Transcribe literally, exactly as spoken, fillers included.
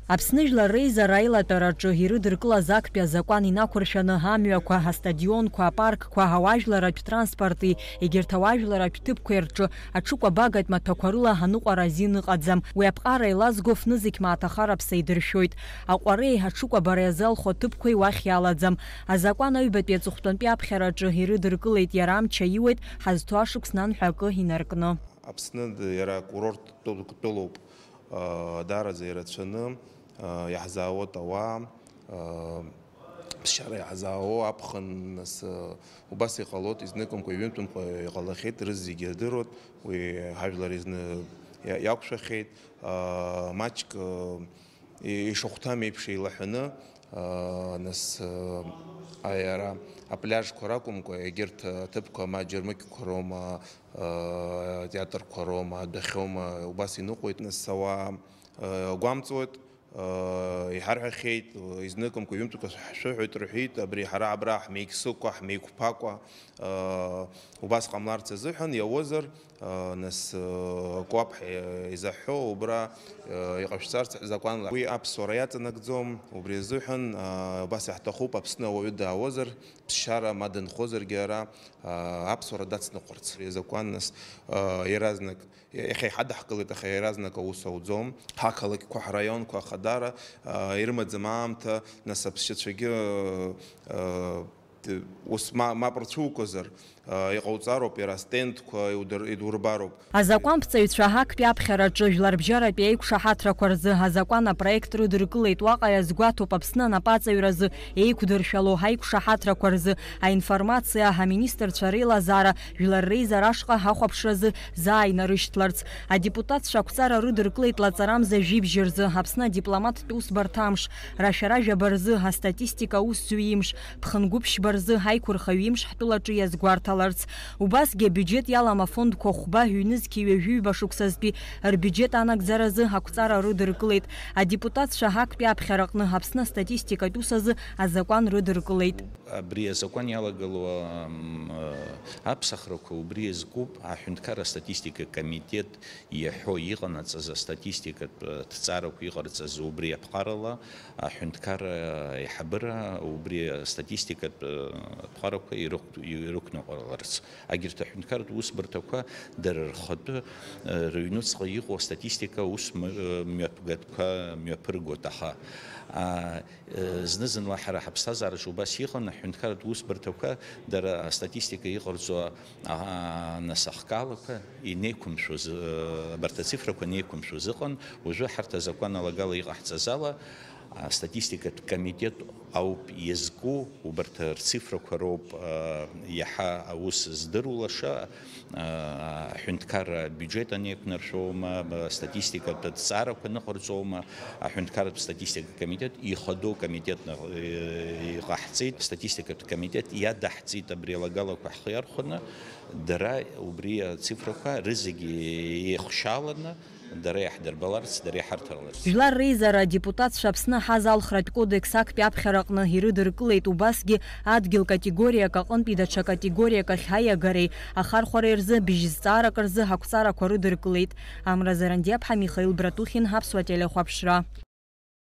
Аԥсны Жәлар Реизара аилатәараҿы ирыдыркылаз актәи азакәан инақәыршәаны амҩақәа, астадионқәа, апаркқәа, ауаажәларратә транспорти егьырҭ ауаажәларратә ҭыԥқәеи рҿы аҽыкәабагатә маҭәақәа рыла аныҟәара азин ыҟаӡам. Уи аԥҟара еилазго фнызқь мааҭ ахараԥса идыршәоит. Аҟәареи аҽыкәабара иазалху аҭыԥқәеи уахь иалаӡам. Азакәан аҩбатәи аҵыхәтәантәи аԥхьараҿы ирыдыркылеит, иара амч аиуеит, ҳазҭо ашықәс нанҳәа акы инаркны. Аԥсны иара курорттәы-, тәылоуп, аа, даараӡа ирацәаны, аа, иаҳзаауеит ауаа, аа, ԥсшьара иаҳзаауоу аԥхын, нас, аа, убас иҟалоит, изныкымкәа, ҩынтәымкәа иҟалахьеит, рызегьы ирдыруеит, уи ҳажәлар изны иа-, иақәшәахьеит, аа, маҷк, аа, и-, ишахәҭам еиԥш еилаҳәаны, аа, нас, аа, аиара апляжқәа ракәымкәа, егьырҭ аҭыԥқәа ма аџьармыкьқәа роума, аа, атеатрқәа роума, адәахьоума, убас иныҟәоит. Нас ауаа, аа, гәамҵуеит, аа, иҳарҳәахьеит, изныкымкәа ҩымҭақәа ҳшәыҳәоит рҳәеит, абри ҳара абра ҳмеиксыкәа, ҳмеиқәԥакәа, аа, убас ҟамларц азыҳәан иауазар, аа, нас, аа, кәаԥ ҳәа изаҳҳәо убра, аа, иҟашәҵарц закәанла. Уи аԥсуара иаҵанакӡом, убри азыҳәан, аа, убас иаҳҭахуп, Аԥсны ауаҩы даауазар, ԥсшьара ма дынхозаргьы ара, аа, аԥсуара дацныҟәарц. Ари азакәан нас, аа, иаразнак, иахьа иҳадаҳкылеит, аха иаразнак аус ауӡом. Ҳақалақьқәа, ҳраионқәа ахадара, аа, ирымаӡам аамҭа, нас аԥсшьацәагьы, аа, ус ма-, мап рцәугозар, аа, иҟауҵароуп, иара астендқәа иудыр-, идурбароуп. Азакәанԥҵаҩцәа актәи аԥхьараҿы жәларбжьаратәи аиқәшаҳаҭрақәа рзы азакәан апроект рыдыркылеит, уаҟа иазгәаҭоуп Аԥсны анапаҵаҩразы еиқәдыршәало аиқәшаҳаҭрақәа рзы аинформациа аминистрцәа реилазаара Жәлар Реизара ашҟа ҳахәаԥшразы заа инарышьҭларц. Адепутатцәа ақәҵара рыдыркылеит лаҵарамза жәибжь рзы Аԥсны адипломаттә усбарҭа амш, рашәара жәаба рзы астатистика аусзуҩ имш, ԥхынгәыԥшьба рзы аиқәырхаҩ имш ҳтәылаҿы иазгәарҭаларц. Убасгьы абиуџьет иалам афондқәа хәба ҩнызқьи ҩажәиҩба шықәсазтәи рбиуџьет анагӡаразы ақәҵара рыдыркылеит. Адепутатцәа актәи аԥхьараҟны Аԥсны астатистикатә ус азы азакәан рыдыркылеит. Абри азакәан иалагылоу, ам, э, аԥсахрақәа убри иазкуп, аҳәынҭқарра астатистика комитет иаҳәо иҟанаҵаз астатистикатә, э, ҭҵаарақәа иҟарҵаз убри аԥҟарала аҳәынҭқарра аиҳабыра убри астатистикатә, э, аԥҟарақәа ирықә-, ирықәныҟәаларц. Агьырҭ аҳәынҭқарратә усбарҭақәа дара рхатәы, э, рыҩнуҵҟа иҟоу астатистика ус м-, э, мҩаԥгатәқәа мҩаԥыргоит, аха, а, Зны-зынла ҳара ҳаԥсҭазаараҿы убас иҟан, аҳәынҭқарратә усбарҭақәа дара астатистика иҟарҵо, аа, насахкалақәа инеиқәымшәоз, абарҭ ацифрақәа неиқәымшәоз ыҟан. Уажәы ҳарҭ азакәан алагала иҟаҳҵаз ала, астатистикатә комитет ауп иазку, убарҭ рцифрақәа роуп, аа, иаҳа аус здырулаша. Аҳәынҭқарра абиуџьет анеиқәнаршәома, статистикатә ҭҵаарақәа ныҟарҵома, аҳәынҭқарратә статистика комитет ихадоу комитетны, э, иҟаҳҵеит, статистикатә комитет иадаҳҵеит абри алагалақәа ҳхы иархәаны, дара убри ацифрақәа рызегьы еихшьаланы, дара иаҳдырбаларц, дара иҳарҭаларц. Жәлар Реизара адепутатцәа Аԥсны аҳазалхратә кодекс актәи аԥхьараҟны ирыдыркылеит, убасгьы адгьыл категориак аҟынтәи даҽа категориак ахь аиагареи ахархәареи рзы быжьзҵаарак рзы ақәҵарақәа рыдыркылеит. Амра Зарандиаԥҳа, Михаил Братухин, Аԥсуа телехәаԥшра.